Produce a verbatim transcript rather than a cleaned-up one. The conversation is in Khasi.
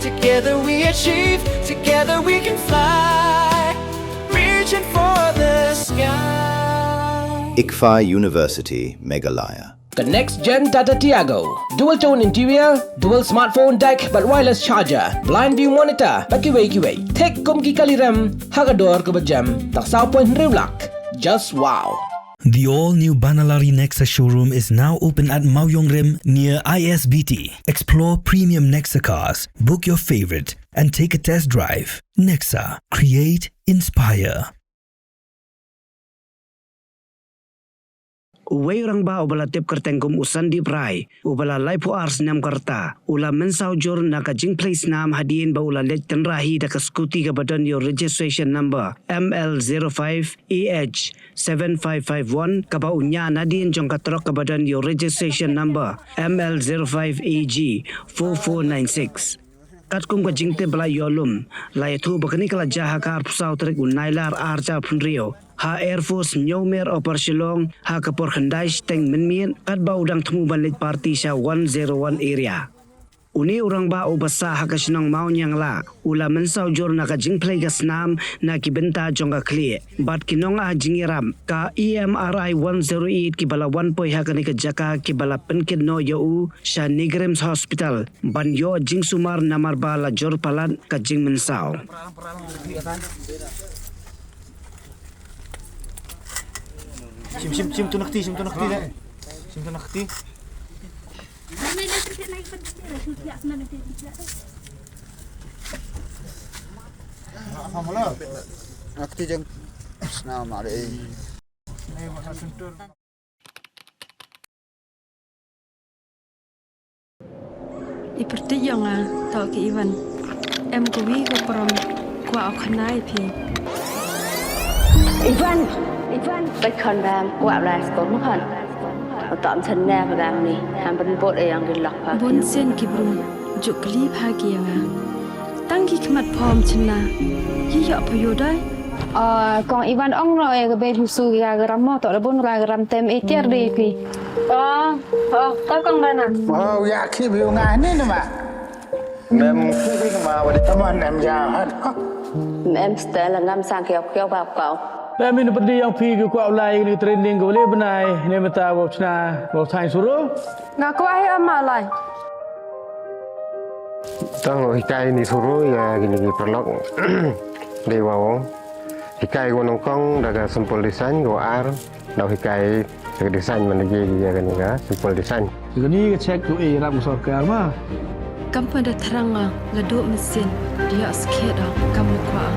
Together we achieve, together we can fly. Reaching for the sky. ICFAI University, Meghalaya. Ka next gen Tata Tiago. Dual tone interior, dual smartphone deck bad wireless charger, blind view monitor bad kiwei kiwei. Thik kum ki kali rem ha ka dor kaba jem. Tang saw point hynriew lak. Just wow. The all-new Banalari Nexa showroom is now open at Mawiong Rim near I S B T. Explore premium Nexa cars, book your favorite, and take a test drive. Nexa, create, inspire. Uwei u rangbah uba la tip kyrteng kum u Sandip Rai, uba la laiphew ar snem ka rta, u la mynsaw jur na ka jingphlei snam hadien ba u la leit tynrah hi da ka scooty kaba don ïa u registration number M L zero five A H seven five five one, kaba u ñiah nadien jong ka trok kaba don ïa u registration number M L zero five A G four four nine six. Katkum ka jingtip ba la ïoh lum, la ïathuh ba kane ka la jia ha ka arphew saw tarik u Nailar ar hajar arphew hynriew ha Air Force Hynñiewmer Upper Shillong ha ka por khyndai shiteng mynmiet, katba u dang thmu ban leit party sha one zero one area. Une u rangbah uba sah ha ka shnong Mawniangla u la mynsaw jur na ka jingphlei ka snam na ki bynta jong ka khlieh bad ki nonga jingïarap ka E M R I one zero eight kiba la wan poi ha kane ka jaka kiba la pynkit noh ïa u sha NEIGRIHMS Hospital ban ïoh jingsumar namar ba la jur palat ka jingmynsaw. Shim, shim, shim tu na kti, shim tu na kti de. Shim tu na kti. Na kti jeng. Sna ma de. I pyrthei ïa nga, to ki Ivan. Em kawi ka prom, kwah u khana ïa phi. Ivan! Ivan! Peit khon bam, kwah lai sko ma khon. Uta am chen ne pa bam ni, ham ban bot e yang ki lok pa. Bun sien ki briew, juk kli pha ki ïa nga. Tang ki khmat phom chynna, ki ïoh pha ïoh dai. Ah, kong Ivan ong no e ka bei husu ya garam mo to da bun ra garam tem e tiar de pi. Oh, oh, ka kong bana. Oh, ya ki bi nga ni ni ma. Mem ki bi ma wa di. Tama nem ya ha. Mem stel ngam sang kiau kiau ba kau. Mem in pedi yang pi ki kwah lai ni training ko le benai ne meta wa chna wa thai suru. Nga kwah hi ama lai. Tang hikai ni suru ya kini ki paralok. Dei wa ong. Hikai ko nyngkong da ka simple design ko ar. Dau hikai ka design man lagi ya kani ka simple design. Kani ka check tu eh ram sorkar ma. Kam pa da thrang nga la duk mesin dia skhet da kam le kwah.